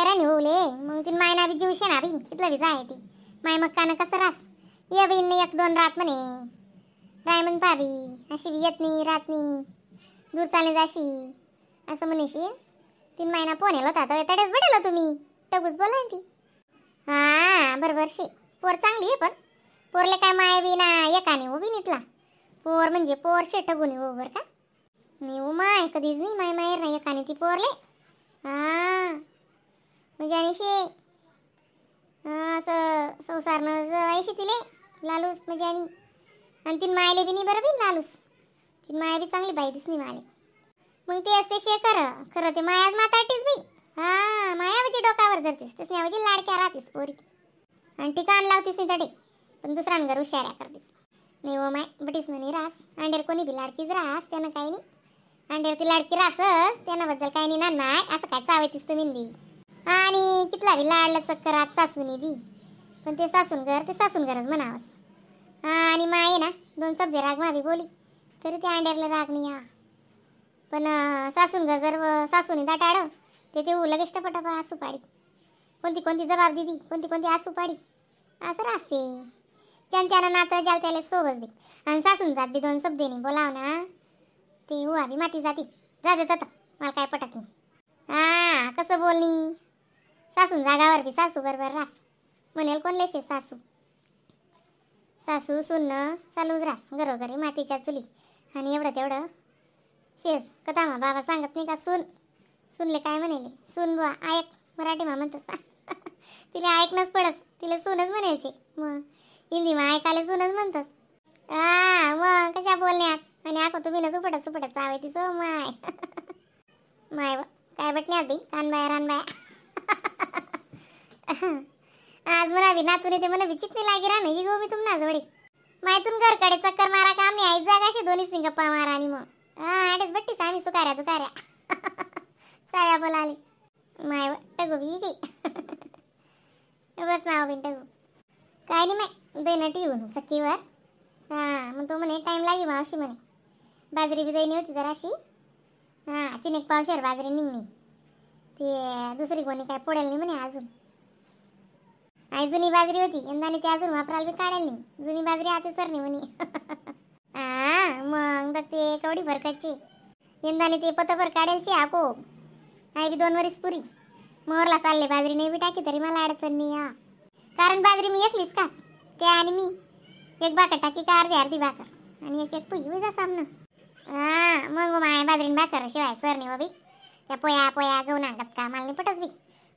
राणी होले मग तीन मायना बी जीव शे ना बी कितलं बी जाय ती माय मग कानं कसं रास ये बी एक दोन रात म्हणे राय म्हण पाबी अशी बी येत नाही राहत नाही दूर चालणे जाशी असं म्हणेशी. 3 महिना फोन येलो होता तडेच भेटेल तुम्ही टगूच बोलाय ती. हा बरोबर शे पोर चांगली आहे पण पोरले काय माय बी ना एकाने उभी नितला पोर म्हणजे पोर शे टगून हो बरं का नाही हो माय कधीच नाही माय माहेर नाही एकाने ती पोरले. हा म्हणजे आणि शे असं संसारनं ऐशी तिले लालूस म्हणजे आणि आणि तीन मायले बी नाही बरं बी लालूस तीन माया बी चांगली बाई दिसली माले. मग ते असते शे खरं खरं ते मायाच माताटीच बाई. हा माया म्हणजे डोकावर धरतीस तसं म्हणजे लाडक्या राहतीस पोरी आणि ठिकाण लावतीस नाही तडे पण दुसऱ्यांवर हुशाऱ्या करतीस. नाही हो माय बटीस म्हणे रास अंडेर कोणी बी लाडकीच रास त्यानं काही नाही अंडेर ती लाडकी रासच त्यानाबद्दल काही नाही ना नाही असं काय चावायतीस तुम्ही बी. आणि कितला बी लाडलं चक्करात सासूनी बी पण ते सासून घर ते सासून घरच म्हणावंस. हा आणि माय ना दोन सब्जे राग मावी बोली तरी ते अंड्यारला राग नाही हा पण सासून घर जर सासूनी दाटाड ते ते लगेच टपाटपा आसू पाडी कोणती कोणती जबाब दिदी कोणती कोणती आसू पाडी असं राहते ज्यान त्यानं नातं ज्याला त्याला सोबत बी आणि सासून जात बी दोन शब्देनी बोलाव ना ते हुआ बी माती जाती जा देत मला काय पटत नाही. हा कसं बोलणी सासून जागावर बी सासू बरोबर रास म्हणेल कोणले शे सासू सासू सुन्न चालूच रास घरोघरी मातीच्या चुली आणि एवढं तेवढं शेस कथा मा बाबा सांगत नाही का सून सुनले काय म्हणेल सून बुवा ऐक मराठी मा म्हणतस तिला ऐकणंच पडस तिला सूनच म्हणायचे मग हिंदी मा ऐकायला सूनच म्हणतस. हा मग कशा बोलण्यात आणि आको तुम्ही ना सुपट सुपट चावे तिचं माय माय काय बटण्या बी कानबाया रानबाया आज म्हणावी नातून ते म्हणा विचित नाही लागे राहणं ही गो मी तुम्हाला जोडी मायतून घरकडे चक्कर मारा का आम्ही आई जागाशी दोन्ही सिंग गप्पा मारा आणि मग हा आडेच बट्टीच आम्ही सुकाऱ्या दुकाऱ्या साया बोलाली माय टगू बी गई बस नाव बिन टगू काय नाही माय देणं ठेवून चक्कीवर. हा मग तो म्हणे टाईम लागेल मावशी म्हणे बाजरी बी दैनी होती जराशी. हा तीन एक पावशेर बाजरी निघणी ते दुसरी कोणी काय पडेल नाही म्हणे अजून आई जुनी बाजरी होती यंदाने ते अजून वापरायला बी काढेल नाही जुनी बाजरी आता सर नाही म्हणे. हा मग ते कवडी भरकायची यंदाने ते पतभर काढायची आको आई बी 2 वरीस पुरी मोहरला चालले बाजरी नाही बी टाकी तरी मला अडचण नाही. हा कारण बाजरी मी एकलीच कास ते आणि मी एक भाकर टाकी का अर्धी अर्धी भाकर आणि एक एक पुई जा सामना. हा मग माय बाजरीने भाकर शिवाय सर नाही बाबी त्या पोया पोया गहू ना का मला नाही पटच बी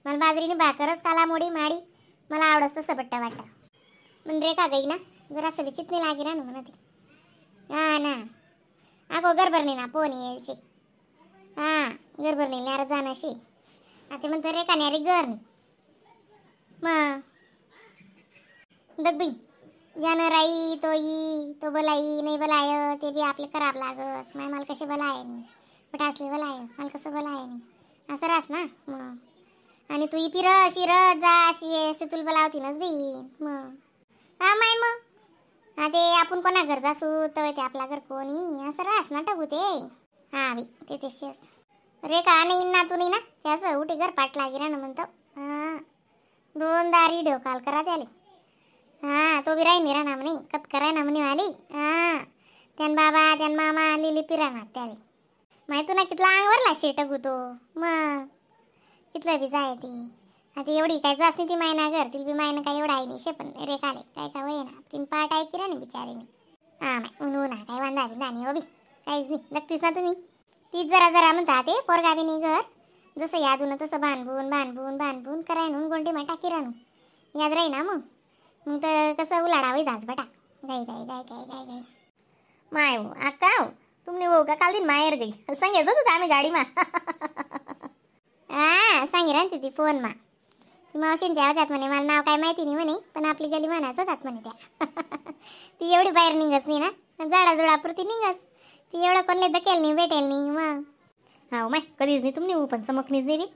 मला बाजरीने भाकरच काला मोडी माडी मला आवडत तसं बट्ट वाटतं म्हणजे रेखा गई ना जरासं विचित नाही लागे ना म्हणते. हा ना अगो गरबर नाही ना पोन यायची हा गरबर नाही अरे जाण्याशी आता म्हणतो रेखा नाही अरे घर नाही मग दगबी ज्यानं राई तो ई तो बोलाई नाही बोलाय ते बी आपले खराब लागस माय मला कसे बोलाय नाही बट असले बोलाय मला कसं बोलाय नाही असं रास ना मग आणि तू फिर शिर जा अशी असे तुला बोलावतीनच बी मग. हा माय मग हा ते आपण कोणा घर जासू तर ते आपला घर कोणी असं रास ना टाकू ते. हा बी ते ते रे का नाही ना तू नाही ना त्याचं उठी घर पाठ लागे ना म्हणतो. हा दोन दारी ढोकाल करा त्याले. हा तो बी राही निरा ना म्हणे कत कराय ना म्हणे वाली. हा त्यान बाबा त्यान मामा लिली पिरा ना त्याले माहिती ना कितला अंगवरला शेटक होतो मग कितलं बी जाय ती आता एवढी काय जास नाही ती मायना घर तिला बी मायना काय एवढा आहे नाही शे पण रे काले काय काय वय ना तीन पाठ आहे की ना बिचारीने. हा माय ऊन ना काय वांदा बी नाही हो बी काहीच नाही लगतीच ना तुम्ही तीच जरा जरा म्हणता ते पोरगा बी नाही घर जसं यादून तसं बांधबून बांधबून बांधबून कराय नून गोंडी मा टाकी राहणू याद राही ना मग मग तर कसं उलाडावं जास बटा गाई गाई गाई गाई गाई गाई माय हो अक्का हो तुमने हो का काल दिन माहेर गई सांगायचंच होतं आम्ही गाडी मा. हा सांगे राहते ती फोन मा ती मावशीन त्या होत्यात म्हणे मला नाव काय माहिती नाही म्हणे पण आपली गली म्हणायचं होतात म्हणे त्या ती एवढी बाहेर निघस नाही ना झाडाजुडापुरती निघस ती एवढं कोणले धकेल नाही भेटेल नाही मग. हा माय कधीच नाही तुमने पण चमकणीच नाही बी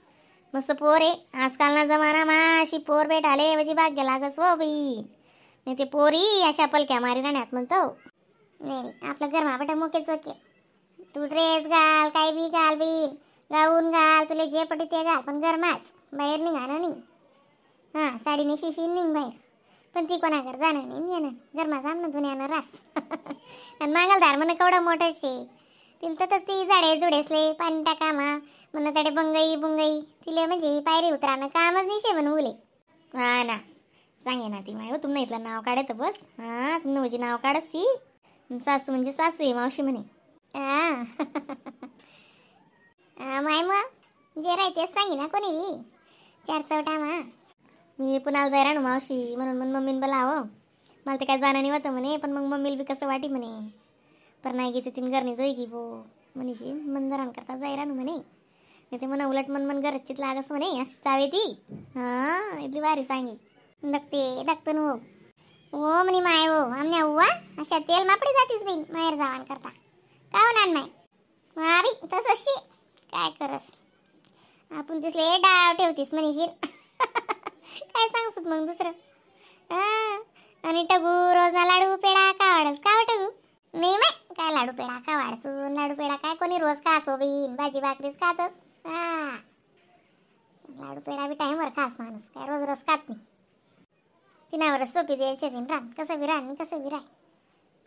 मस्त पोर आहे आजकाल ना जमाना मा अशी पोर भेटाले म्हणजे भाग्य लागस हो बाई नाही ते पोरी अशा पलक्या मारी राहण्यात म्हणतो. नाही नाही आपलं घर मा मोके चोके तू ड्रेस घाल काय बी घाल बी गाऊन घाल तुला जे पटे ते घाल पण गरमाच बाहेर निघाणं नाही. हां साडी नेशीशी निघ बाहेर, पण ती कोणाकडे जाणं नाही येणं, गरमा जाम ना जुन्यानं रास. आणि मांगलदार म्हण केवढं मोठं शे, तिला तर ती झाडे जुडेसले पाणी टाका मा म्हण तडे बंगई बुंगई, तिले म्हणजे पायरी उतरानं कामच नाही शे म्हणून उले. हा ना सांगे ना ती माय हो, तुमनं इथलं नाव काढे तर बस. हां तुमनं म्हणजे नाव काढस ती, सासू म्हणजे सासू आहे मावशी म्हणे. हां माय मग जे राहते सांगे ना कोणी बी चार चौटा मा. मी पुण्याला जाय ना मावशी म्हणून मग मम्मीन बोलावं, मला ते काय जाणं नाही होतं म्हणे, पण मग मम्मीला बी कसं वाटी म्हणे, पर नाही घेते तीन घरणी जोई की बो म्हणीशी मंदरांकरता जाय रानू म्हणे, नाही ते म्हणा उलट मन मन घरचीत लागस म्हणे, अशी चावे ती. हां इथली भारी सांगी दगते दगतो हो हो म्हणे माय हो आमण्या उवा अशा तेल मापडी जातीस बाई माहेर जावान करता का हो नान माय मारी तसंच शे काय करस आपण तिसले डाव ठेवतीस म्हणीशी. काय सांगसत मग दुसरं. हां आणि टगू रोज ना लाडू पेढा का वाढस का हो टगू? नाही माय काय लाडू पेढा का वाढसून, लाडू पेढा काय कोणी रोज का असो बीन भाजी भाकरीच खातस. हां लाडू पेढा बी टाईमवर खास माणूस, काय रोज रोज खात नाही. तिनावरच सोपी द्यायची बिन रान कसं बी रान कसं बी राय,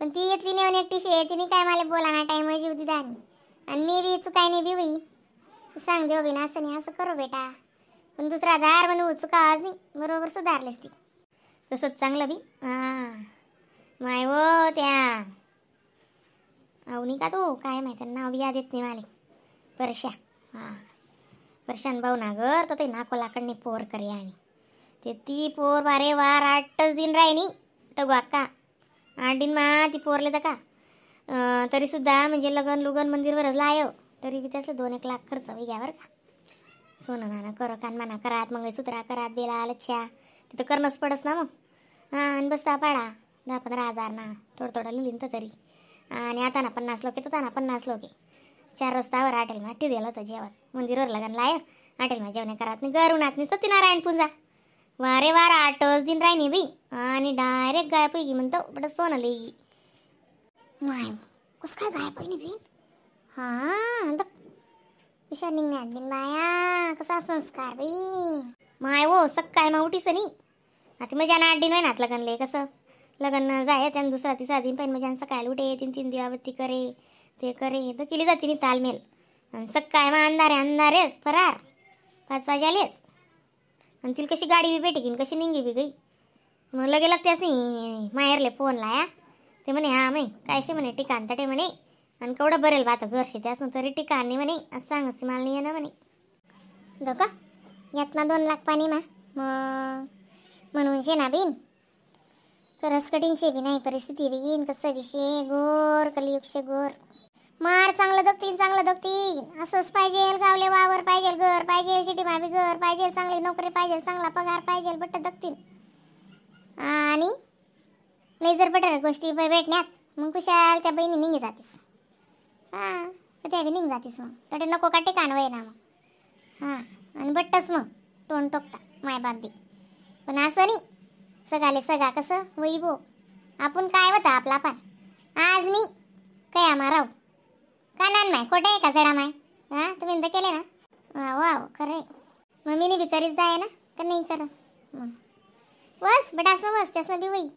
पण ती येतली नेऊन एकटी शे तिने काय मला बोला ना टाईम जीव दिदा, आणि मी बी चुकाय नाही बी होई सांग देव बिन असं नाही असं करू बेटा, पण दुसरा दार म्हणून चुकावाज नाही बरोबर सुधारलेस ती. तसंच चांगलं बी. हां माय हो त्या अवनी का तो काय माहिती नाव बी याद येत नाही मला, परशा. हां परशान भाऊ ना घर तर ते नाकोलाकडनी पोर करे आणि ते ती पोर बारे वार 8च दिन राहिनी टगू अक्का 8 दिन मा ती पोरले तर का तरीसुद्धा म्हणजे लगन लुगन मंदिरवरच लाय, तरी बी त्याचं 2-1 लाख खर्च होई घ्या बरं का. सोनं नाणं कर कानमाना करात मंगळसूत्रा करात बेला लच्छा तिथं करणंच पडस ना मग. हां आणि बसता पाडा 10-15 हजार ना थोडं थोडं लिहिलीन तर तरी. आणि आता ना 50 लोक येतात ना 50 लोक 4 रस्त्यावर हॉटेल मा दिलं होतं जेवण मंदिरवर लगन लाय हॉटेल मा जेवण करात नाही गरुणात नाही सत्यनारायण पूजा वारे वार 8च दिन राहिनी बाई आणि डायरेक्ट गायब होई म्हणतो बट सोनं लई. माय कसं काय गायब होईनी बीन? हां हुशार निघण्यात बिन बाया कसा संस्कार बाई. माय हो सकाळ मग उठीस नी आता मजा ना 8 दिन होईनात लगनले कसं लगन जाय त्यानं दुसरा तिसरा दिन पण मजान सकाळी उठे 3-3 दिवाबत्ती करे ते करे तर केली जाते नी तालमेल. आणि सकाळ मग अंधारे अंधारेच फरार 5 वाजालेच. आणि तिला कशी गाडी बी भेटे की कशी निघी बी गई मग लगे लागते असे माहेरले फोन लाया ते म्हणे हा म्हणे कायशे म्हणे ठिकाण तटे म्हणे आणि केवढं बरेल बा आता घरशे त्यास तरी ठिकाण नाही म्हणे असं सांगस मला नाही ना म्हणे. धोका यात ना 2 लाख पाणी मा मग म्हणून शे ना बिन खरंच कठीण शे बी नाही परिस्थिती बी कसं विषय गोर कलियुगशे गोर मार चांगलं दगतीन चांगलं दगतीन असंच पाहिजे गावले वावर पाहिजे घर पाहिजे सिटी माबी घर पाहिजे चांगली नोकरी पाहिजे चांगला पगार पाहिजे बट्ट दगतीन. आणि नाही जर बटर गोष्टी भेटण्यात मग कुशाल त्या बहिणी निघी जातीस. हां त्या बी निघ जातीस मग तटे नको का ठिकाण वय ना मग. हां आणि बट्टच मग तोंड टोकता मायबाप बी, पण असं नाही सगाले सगा कसं वई बो आपण काय होता आपला पण आज मी काय माराव का नान माय खोटं आहे का जडा माय? हां तुम्ही तर केले ना वा वा खरं आहे मम्मीने बी करीच आहे ना का नाही कर मग बस बटास ना बस त्यासनं बी वई,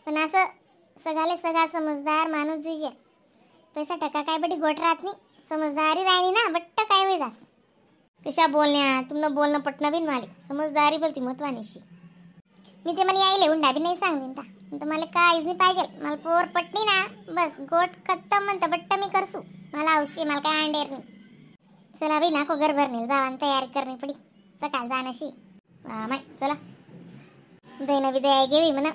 पण असं सगाले सगा समजदार माणूस जुजे पैसा टका काय बटी गोट राहत नाही समजदारी राहिली ना बट्ट काय होई जास. कशा बोलण्या तुमनं बोलणं पटणं बिन मालिक समजदारी बोलती महत्वानीशी. मी ते म्हणे यायले हुंडा बी नाही सांगेन ता तुम्हाला काहीच नाही पाहिजे मला पोर पटणी ना बस गोट खत्तम म्हणतं बट्ट मी करसू मला औषधी मला काय अंडेर नाही. चला बाई नाको घर भरणे जावान तयारी करणे पडी सकाळ जाणशी माय चला दैन बी दया घेवी म्हणा.